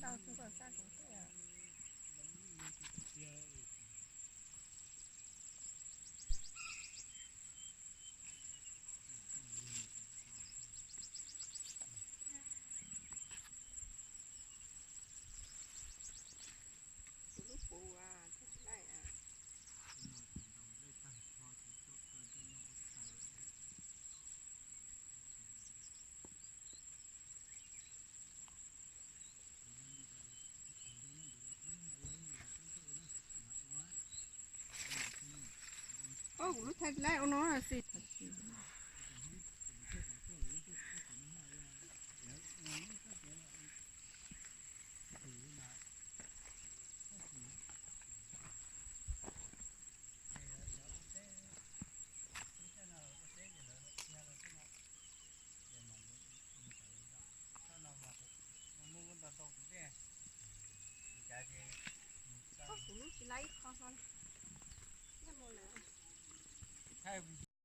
Tau tus kom xa kuv thiab. Kuv lub puv a, thaij tsis laij a. Ob, kuv lub thaij tsis laij ua no xwb. Kuv lub tsis laij ib qho hlo. Thaij